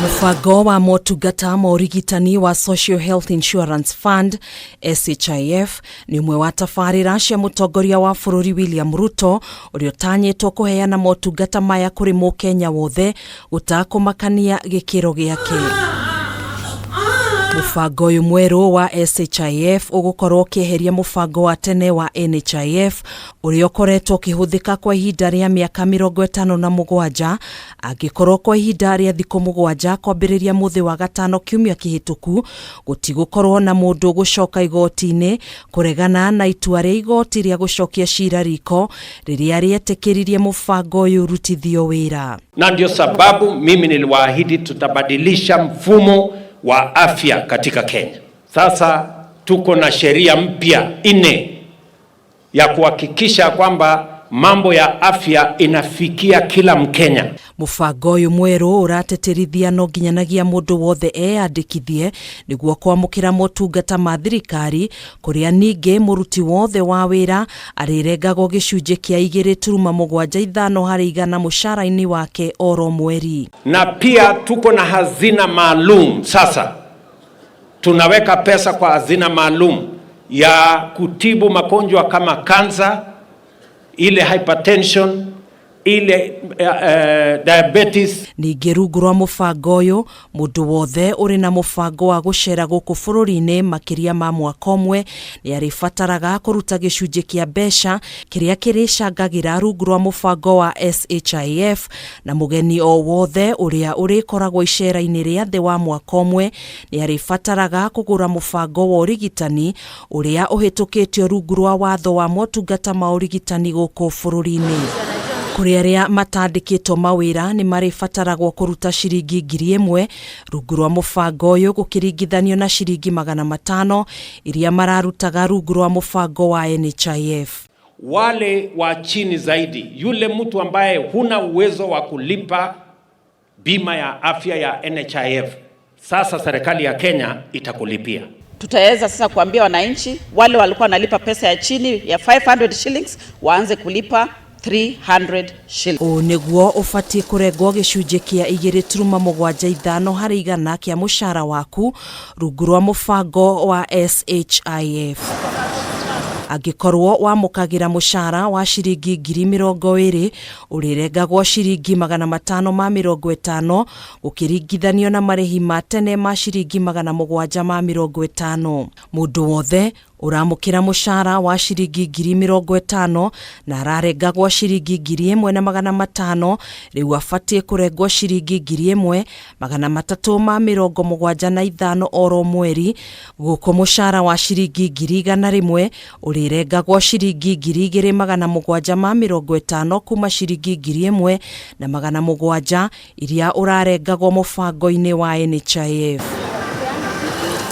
Mũbango wa motungata ma ũrigitani wa Social Health Insurance Fund SHIF nĩ ũmwe wa tabarĩra cia mũtongoria wa bũrũri William Ruto ũrĩa ũtanyĩtwo kũheana motungata maya kũrĩ mũkenya wothe gũtakũmakania gĩkĩro gĩake. Mũbango ũyũ mwerũ wa SHIF ũgũkorwo ũkĩeheria mũbango wa tene wa NHIF ũrĩa ũkoretwo ũkĩhũthĩka kwa ihinda rĩa mĩaka 57 angĩkorwo kwa ihinda rĩa thikũ 7 kwambĩrĩria mũthĩ wa gatano kiumia kĩhĩtũku gũtigũkorwo na mũndũ gũcoka igoti-inĩ kũregana na itua rĩa igoti rĩa gũcokia cira riko rĩrĩa rĩetĩkĩririe mũbango ũyũ ũrutithio wĩra. Na ndio sababu mimi niliwaahidi tutabadilisha mfumo wa afya katika Kenya. Sasa tuko na sheria mpya 4 ya kuhakikisha kwamba mambo ya afya inafikia kila Mkenya. Mũbango ũyũ mwerũ ũrateterithia no nginyanagia mũndũ wothe eyandĩkithie nĩguo kwamũkĩra motungata ma thirikari kũrĩa ningĩ mũruti wothe wa wĩra arĩrengagwo gĩcunjĩ kĩa 2.75 harĩ igana mũcara-inĩ wake oro mweri. Na pia tuko na hazina maalum sasa. Tunaweka pesa kwa hazina maalum ya kutibu magonjwa kama kansa, ile hypertension, ile diabetes. Ningĩ rungu rwa mũbango ũyũ mũndũ wothe ũrĩ na mũbango wa gũcera gũkũ bũrũri-inĩ makĩria ma mwaka ũmwe nĩ arĩbataraga kũruta gĩcunjĩ kĩa mbeca kĩrĩa kĩrĩcangagĩra rungu rwa mũbango wa SHIF na mũgeni o wothe ũrĩa ũrĩkoragwo icera-inĩ rĩa thĩ wa mwaka ũmwe nĩ arĩbataraga kũgũra mũbango wa ũrigitani ũrĩa ũhĩtũkĩtio rungu rwa watho wa motungata ma ũrigitani gũkũ bũrũri-inĩ. Kũrĩ arĩa matandĩkĩtwo mawĩra nĩ marĩbataragwo kũruta ciringi 1,000 rungu rwa mũbango ũyũ gũkĩringithanio na ciringi 500 iria mararutaga rungu rwa mũbango wa NHIF. Wale wa chini zaidi, yule mtu ambaye huna uwezo wa kulipa bima ya afya ya NHIF, sasa serikali ya Kenya itakulipia. Tutaweza sasa kuambia wananchi wale walikuwa wanalipa pesa ya chini ya 500 shillings waanze kulipa 300 shillings. Ũũ nĩguo ũbatiĩ kũrengwo gĩcunjĩ kĩa 2.75 harĩ igana kĩa mũcara waku rungu rwa mũbango wa SHIF. Angĩkorwo wamũkagĩra mũcara wa ciringi 20,000 ũrĩrengagwo ciringi 550 gũkĩringithanio na marĩhi ma tene ma ciringi 750. Mũndũ wothe ũramũkĩra mũcara wa ciringi 50,000 na ararengagwo ciringi 1,500 rĩu abatiĩ kũrengwo ciringi 1,375 oro mweri gũkũ mũcara wa ciringi 100,000 ũrĩrengagwo ciringi 2,750 kuma ciringi 1,700 iria ũrarengagwo mũbango-inĩ wa NHIF.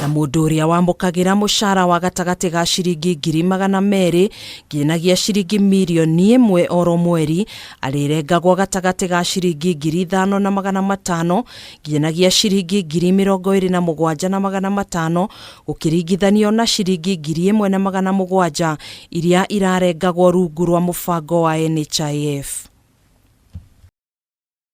Na mũndũ ũrĩa wamũkagĩra mũcara wa gatagatĩ ga ciringi 200,000 nginyagia ciringi 1,000,000 oro mweri arĩrengagwo gatagatĩ ga ciringi 5,500 nginyagia ciringi 27,500 gũkĩringithanio na ciringi 1,700 iria irarengagwo rungu rwa mũbango wa NHIF.